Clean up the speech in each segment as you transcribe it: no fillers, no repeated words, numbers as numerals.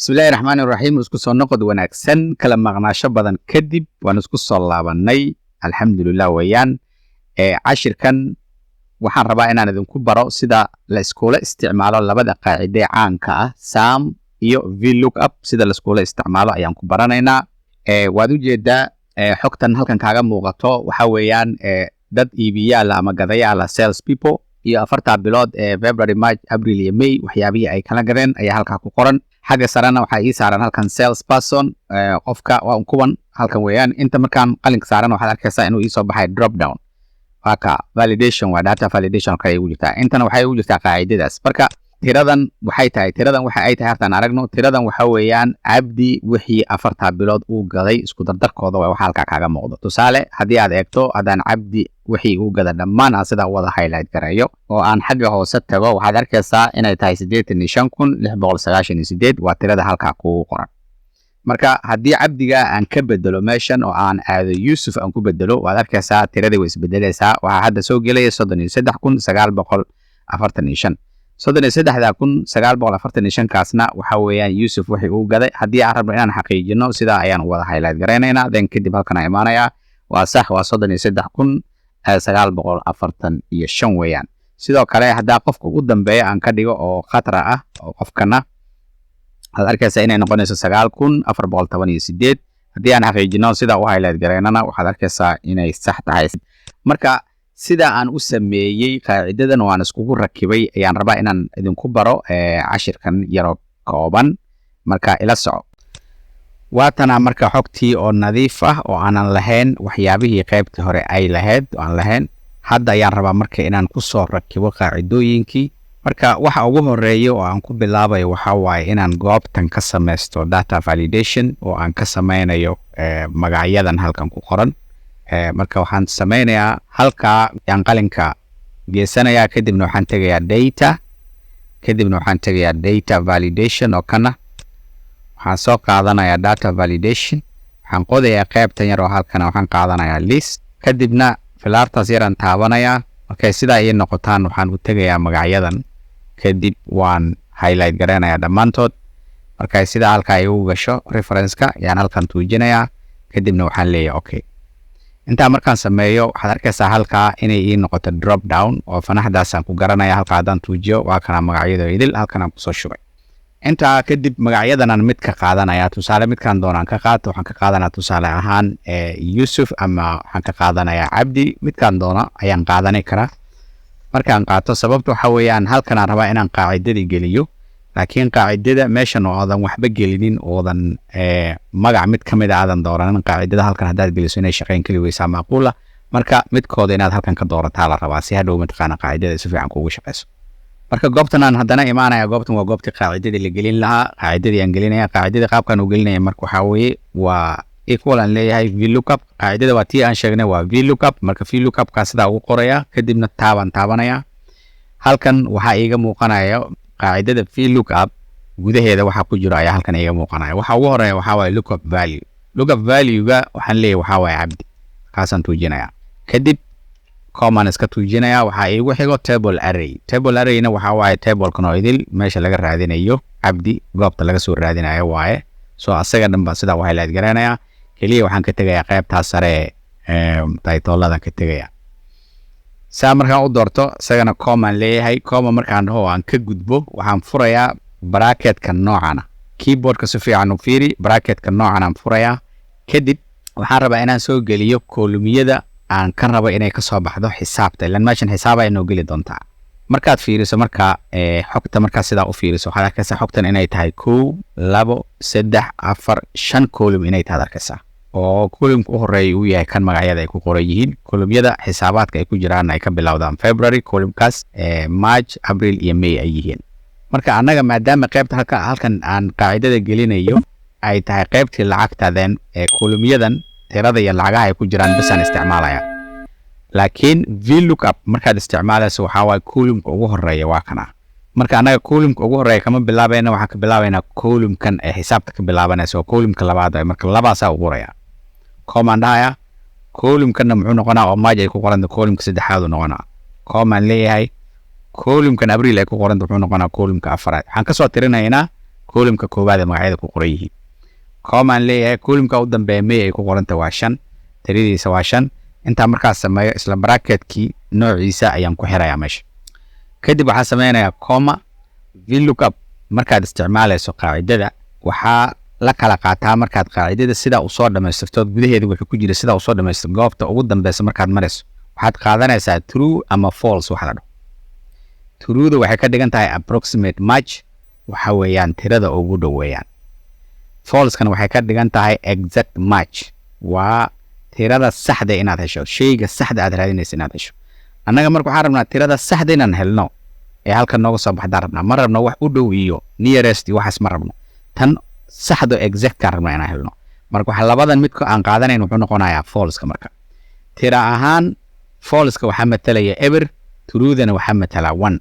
Bismillahi raxmaani raxiim. Isku soo noqod wanaagsan. Kala maqnaasho badan kadib waan isku soo laabanay, alxamdulilah weeyaan. Cashirkan waxaan rabaa inaan idinku baro sida la iskula isticmaalo labada qaacide caanka ah, SUM iyo VLOOKUP. Sida la iskula isticmaalo ayaan ku baranaynaa. Waad ujeedaa xogtan halkan kaaga muuqato, waxa weeyaan dad iibiyaala ama gadayaala, sales people, iyo 4ta bilood ee February, March, April iyo May waxyaabihii ay kala gadeen ayaa halkaa ku qoran. Xagga sarena waxaa ii saaran halkan sales person, qofka waa kuwan halkan weeyaan. Inta markaan qalinka saaran waxaad arkaysaa inuu iisoo baxay drop down. Waa ka validation, waa data validation kale igu jirtaa. Intana waxay igu jirtaa qaacidadaas. Marka tiradan waxay tahay, tiradan waxa ay tahay hartaan aragno. Tiradan waxa weeyaan Cabdi wixii 4ta bilood uu gaday isku dardarkooda waa waxa halkaa kaaga muuqdo. Tusaale, haddii aad eegto, haddaan Cabdi wixii uu gada dhammaan aan sidaa u wada highlight gareeyo oo aan xagga hoose tago, waxaad arkaysaa inay tahay 85,698. Waa tirada halkaa kugu qoran. Marka haddii Cabdiga aan ka bedelo meeshan oo aan aado Yuusuf aan ku bedelo, waad arkaysaa tiradii way isbedelaysaa. Waxaa hadda soo gelaya 33,945. 33,945 kaasna waxa weeyaan Yuusuf wixii uu gaday. Haddii aan rabno inaan xaqiijino, sidaa ayaan u wada highlight garaynaynaa, then kadib halkan aan imaanayaa. Waa sax, waa 33,945 weeyaan. Sidoo kale haddaa qofka ugu dambeeya aan ka dhigo oo khatra ah oo qofkana, waxaad arkaysaa inay noqonayso 9,418. Haddii aan xaqiijino, sidaa u highlight garaynana, waxaad arkaysaa inay sax tahay. Marka sida aan u sameeyey qaacidadan oo aan iskugu rakibay ayaan rabaa inaan idinku baro cashirkan yaro kooban. Marka ila soco. Waatana marka xogtii oo nadiif ah oo aanan lahayn waxyaabihii qaybtii hore ay lahayd oo aan lahayn. Hadda ayaan rabaa marka inaan kusoo rakibo qaacidooyinkii. Marka waxa ugu horeeya oo aan ku bilaabayo waxaa waaye inaan goobtan ka sameysto data validation oo aan ka sameynayo magacyadan halkan ku qoran. Marka waxaan sameynayaa, halkaa yaan qalinka geesanayaa, kadibna waxaan tegayaa data, kadibna waxaan tegayaa data validation oo kana waxaan soo qaadanayaa data validation. Waxaan qodayaa qaybtan yar oo halkana, waxaan qaadanayaa list, kadibna filaartaas yaraan taabanayaa. Markay sidaa ii noqotaan, waxaan u tegayaa magacyadan, kadib waan highlight gareynayaa dhammaantood. Markay sidaa halkaa igu gasho, reference-ka ayaan halkan tuujinayaa, kadibna waxaan leeyahay okay. Intaa markaan sameeyo, waxaad arkaysaa halkaa inay ii noqoto drop down oo fanaxdaasaan ku garanaya. Halkaa haddaan tuujiyo, waa kanaa magacyada idil halkan aan kusoo shubay. Intaa kadib magacyadanaan mid ka qaadanaya. Tusaale, midkaan doonaan ka qaato. Waxaan ka qaadanaya tusaale ahaan Yuusuf ama waxaan ka qaadanayaa Cabdi. Midkaan doona ayaan qaadani karaa. Markaan qaato, sababta waxa weeyaan halkan aan rabaa inaan qaacidadii geliyo, laakiin qaacidada meeshan oo aadan waxba gelinin, oodan magac mid ka mid a aadan dooranin, qaacidada halkan haddaad geliso inay shaqayn keli weysaa macquula. Marka midkooda inaad halkan ka doorataa la rabaa si hadhow mataqaana qaacidada si fiican kuugu shaqeyso. Marka goobtan aan haddana imaanaya, goobtan waa goobtii qaacidadii la gelin lahaa. Qaacidadii aan gelinaya, qaacidadii qaabkaan u gelinaya marka waxaa weeye waa equal aan leeyahay VLOOKUP. Qaacidada waa tii aan sheegnay, waa VLOOKUP. Marka VLOOKUP-kaa sidaa ugu qoraya, kadibna taabaan taabanaya. Halkan waxaa iiga muuqanaya qaacidada VLOOKUP gudaheeda waxa ku jiro ayaa halkan iiga muuqanaya. Waxa ugu horeeya waxaa waaye lookup value. Lookup value-ga waxaan leeyahay waxaa waaye Cabdi, kaasaan tuujinaya, kadib comma aan iska tuujinaya. Waxaa iigu xigo table array. Table arrayna waxaa waaye tablekan oo idil meesha laga raadinayo Cabdi, goobta laga soo raadinayo waaye. So asaga dhan baan sidaa u highlight garaynayaa. Keliya waxaan ka tegayaa qaybtaas sare, title-adan ka tegaya. Saa markaan u doorto, isagana comma aan leeyahay. Comma markaan dhaho, aan ka gudbo, waxaan furayaa bracketka noocana. Keyboardka si fiican u fiiri, bracketka noocan aan furayaa. Kadib waxaan rabaa inaan soo geliyo column-yada aan ka rabo inay kasoo baxdo xisaabta, ilan meeshan xisaaba inoo geli doontaa. Markaad fiiriso marka xogta, markaad sidaa u fiiriso, waxaad arkaysaa xogtan inay tahay kow, labo, saddex, afar, shan column inay tahay arkaysaa, oo columnka u horeeya uu yahay kan magacyada ay ku qoran yihiin. Columnyada xisaabaadka ay ku jiraan ay ka bilowdaan February columnkaas, March, April iyo May ay yihiin. Marka annaga maadaama qaybta halkan aan qaacidada gelinayo ay tahay qaybtii lacagta, then columnyadan tirada iyo lacagaha ay ku jiraan bisaan isticmaalaya. Laakiin VLOOKUP markaad isticmaalayso, waxaa waaye columnka ugu horeeya waa kana. Marka annaga columnka ugu horeeya kama bilaabayna, waxaan ka bilaabaynaa columnkan ee xisaabta ka bilaabanaysa oo columnka labaad. Marka labaasaa u qoraya, comma aan dhahaya. Columnkanna muxuu noqonaa oo March ay ku qoranta? Columnka saddexaad uu noqonaa. Comma aan leeyahay. Columnkan April ay ku qoranta muxuu noqonaa? Columnka afaraad. Waxaan kasoo tirinaynaa Columnka koowaad ee magacyada ku qoran yihiin. Comma aan leeyahay. Columnka u dambeeya May ay ku qoranta waa 5, tiradiisa waa 5. Intaa markaas sameeyo, isla bracketkii noociisa ayaan ku xirayaa meesha. Kadib waxaa sameynayaa comma. VLOOKUP markaad isticmaalayso, qaacidada waxaa la kala qaataa markaad qaacidada sidaa usoo dhamaystirtood, gudaheeda wuxuu ku jira sidaa usoo dhamaystirto, goobta ugu dambeysa markaad marayso, waxaad qaadanaysaa true ama false waxa la dhaho. Trueda waxay ka dhigan tahay approximate match, waxa weeyaan tirada ugu dhow weeyaan. Falsekana waxay ka dhigan tahay exact match, waa tirada saxda inaad hesho, shayga saxda aad raadinaysa inaad hesho. Annaga marka waxaan rabnaa tirada saxda inaan helno ee halkan nooga soo baxdaan rabnaa. Ma rabno wax u dhow iyo nearest iyo waxaas ma rabno. Tan saxda, exactkaan rabnaa inaan helno. Marka waxa labadan midka aan qaadanayn wuxuu noqonayaa falseka. Marka tira ahaan falseka waxaa matalaya eber, truedana waxaa matalaa 1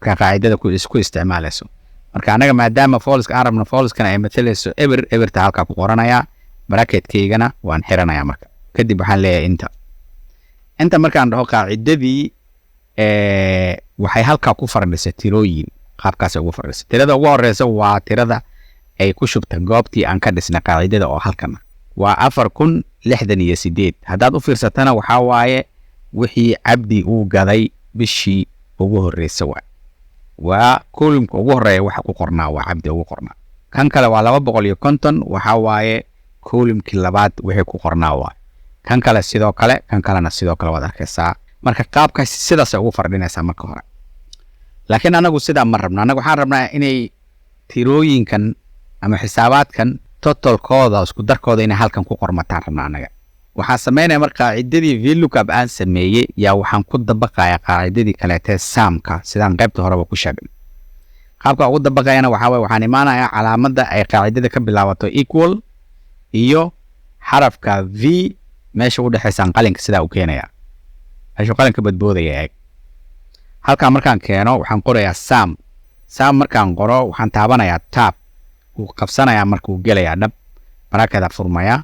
marka qaacidada ku isku isticmaalayso. Marka annaga maadaama falseka aan rabno, falsekana ay matalayso eber, eberta halkaa ku qoranayaa, bracketkaygana waan xiranayaa. Marka kadib waxaan leeyahay inta. Inta markaan dhaho, qaacidadii waxay halkaa ku fardhisay tirooyin, qaabkaasay ugu fardhisay. Tirada ugu horeysa waa tirada ay ku shubta goobtii aan ka dhisnay qaacidada oo halkan ah, waa 4068. Haddaad u fiirsatana, waxaa waaye wixii Cabdi uu gaday bishii ugu horeysa waay. Waa columnka ugu horeeya waxa ku qornaa, waa Cabdi ugu qornaa. Kan kale waa 250, waxaa waaye columnkii labaad wixii ku qornaa waay. Kan kale sidoo kale, kan kalena sidoo kale, waad arkaysaa. Marka qaabkaas sidaasay ugu fardhinaysaa marka hore, laakiin anagu sidaa ma rabno. Annagu waxaan rabnaa inay tirooyinkan ama xisaabaadkan totalkooda, isku darkooda, inay halkan ku qormataan rabna. Annaga waxaan sameynaya marka qaacidadii VLOOKUP aan sameeyey yaa waxaan ku dabaqaya qaacidadii kaleetee sumka, sidaan qaybta horeba ku sheegnay. Qaabka ugu dabaqayana waxaa waye, waxaan imaanayaa calaamadda ay qaacidada ka bilaabato, equal iyo xarafka V, meesha u dhexaysaan qalinka sidaa u keenaya, meeshuu qalinka badboodaya eeg. Halkaa markaan keeno, waxaan qorayaa sum. Sum markaan qoro, waxaan taabanayaa tab, wuu qabsanayaa. Marka wuu gelayaa dhab, bracketaa furmayaa.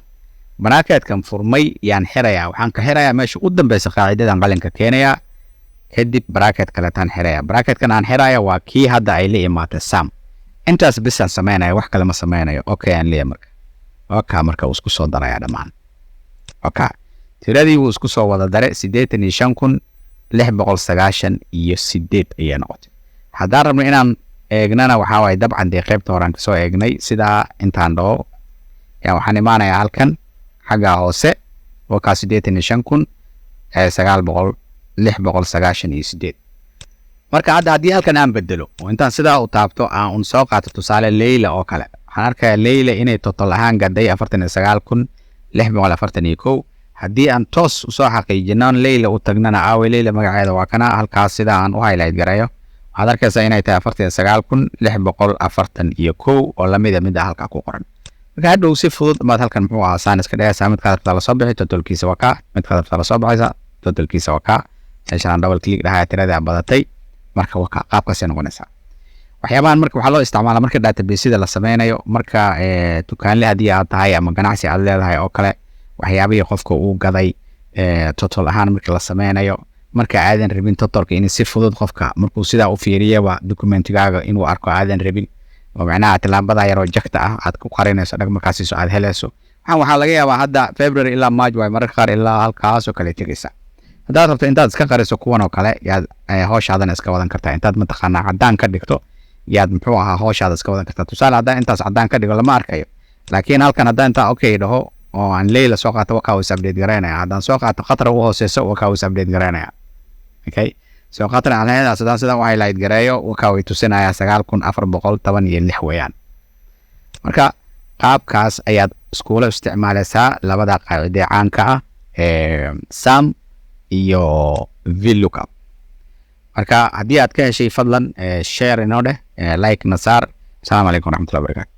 Bracketkan furmay yaan xirayaa. Waxaan ka xirayaa meesha u dambeysa qaacidadan qalinka keenayaa. Kadib bracket kaleetaan xiraya. Bracketkan aan xiraya waa kii hadda ay la imaatay sum. Intaas bisaan sameynaya, wax kale ma sameynayo. Okay aan leeyahay. Marka okay, marka wuu isku soo darayaa dhammaan. Okay, tiradii wuu isku soo wada daray, 85,698 ayay noqotay. Haddaan rabno inaan eegnana, waxaa waaye dabcan dee qaybta horaan kasoo eegnay. Sidaa intaan dhaho yaa waxaan imaanayaa halkan xagga hoose, wakaa 85,000 900 698. Marka hadda haddii halkan aan bedelo oo intaan sidaa u taabto aan un soo qaato tusaale Leyla oo kale, waxaan arkayaa Leyla inay total ahaan gaday 49,641. Haddii aan toos usoo xaqiijino, Leyla u tagnana, aawe Leyla? Magaceeda waa kana. Halkaas sida aan u highlight gareeyo, waxaad arkaysaa inay tahay 49,641 oo lamida midda halkaa ku qoran. Marka hadhow si fudud baad halkan, muxuu ahaa, saan iska dhigaysaa. Midkaad rabtaa lasoo bixi, totalkiisa waa kaa. Midkaad rabtaa lasoo baxaysa, totalkiisa waa kaa. Meeshaan double click dhahaya, tiradaa badatay. Marka waa kaa, qaabkaasay noqonaysaa. Waxyaabahan marka waxaa loo isticmaalaa marka database-yada la sameynayo, marka dukaanle haddii aad tahay ama ganacsi aad leedahay oo kale, waxyaabihii qofka uu gaday total ahaan marka la sameynayo, marka aadan rabin totalka in si fudud qofka markuu sidaa u fiiriyaba documentigaaga inuu arko aadan rabin, oo macnaha tilaabada yaroo jagta ah aad ku qarinayso, dhag markaasiiso aad helayso. Waxaa laga yaabaa hadda February ilaa March waay, mararka qaar ilaa halkaas oo kale tegaysa. Haddaad rabto intaad iska qariso kuwan oo kale, yaad howshaadana iska wadan kartaa. Intaad mataqaanaa caddaan ka dhigto, yaad, muxuu ahaa, howshaada iska wadan kartaa. Tusaale, haddaan intaas caddaan ka dhigo, lama arkayo. Laakiin halkan haddaan intaa okay dhaho oo aan Leyla soo qaato, wakaa is update garaynaya. Haddaan soo qaato Khatra ugu hooseyso, wakaa is update garaynaya. Okay, soo Khatra alheedaas haddaan sidan u highlight gareeyo, wakaa way tusinayaa, 9416 weeyaan. Marka qaabkaas ayaad iskuula isticmaalaysaa labada qaacide caanka ah ee sum iyo VLOOKUP. Marka haddii aad ka heshay, fadlan share inoo dheh, like na saar. Asalaamu calaykum waraxmatullahi wabarakatu.